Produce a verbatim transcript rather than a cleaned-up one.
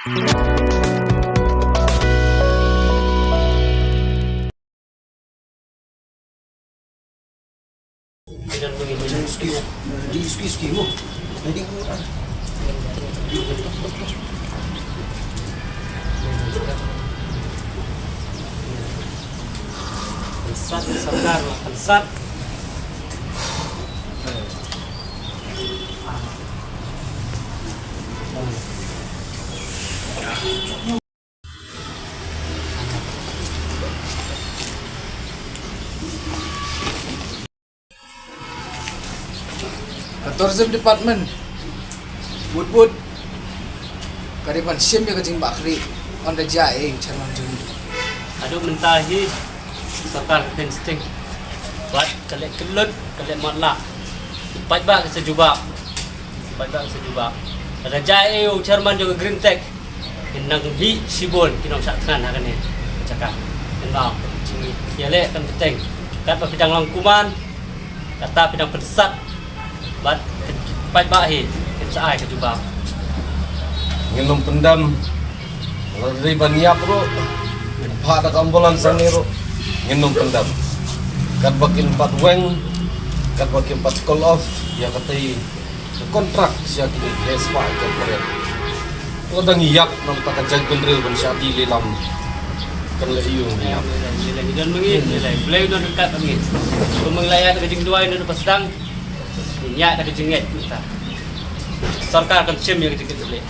Ka Tourism Department, wut wut ka dei ban shim ïa ka jingbakri, ynda jia ei u chairman jong ngi. Haduh mynta hi sorkar ka kren sting, bad ka leh kyllut, ka leh matlah. Paidbah ki sa jubab, paidbah ki sa jubab. Lada jia ei u chairman jong ka Green Tech, kin nang mih shibun ki nongshah thngan ha kane ka jaka. Kin nang jingïaleh kan bteng. Katba phi dang long kuman, kata phi dang pynsat. Bad paidbah hi kin sa ai ka jubab. Ngin ym pyndam. Lada dei ban ïap ruh, phah da ka ambulance hangne ruh, ngin ym pyndam. Katba kin pat weng, katba kin pat call off ïa katei ka contract sha kine ki heh spah acre. Lada ngi ïap na ka bynta ka jaitbynriew ban shah die lilam, kan leh aïu ngi ïap? Ngi leh, ngi don ma ngi, ngi leh. Blei u don ryngkat bad ngi. Kumba ngi la ïaid da ka jingduwai na u Bah Sdang, ngi ïaid da ka jingngeit mynta. Sorkar kan shim ïa ka jingkit khlieh.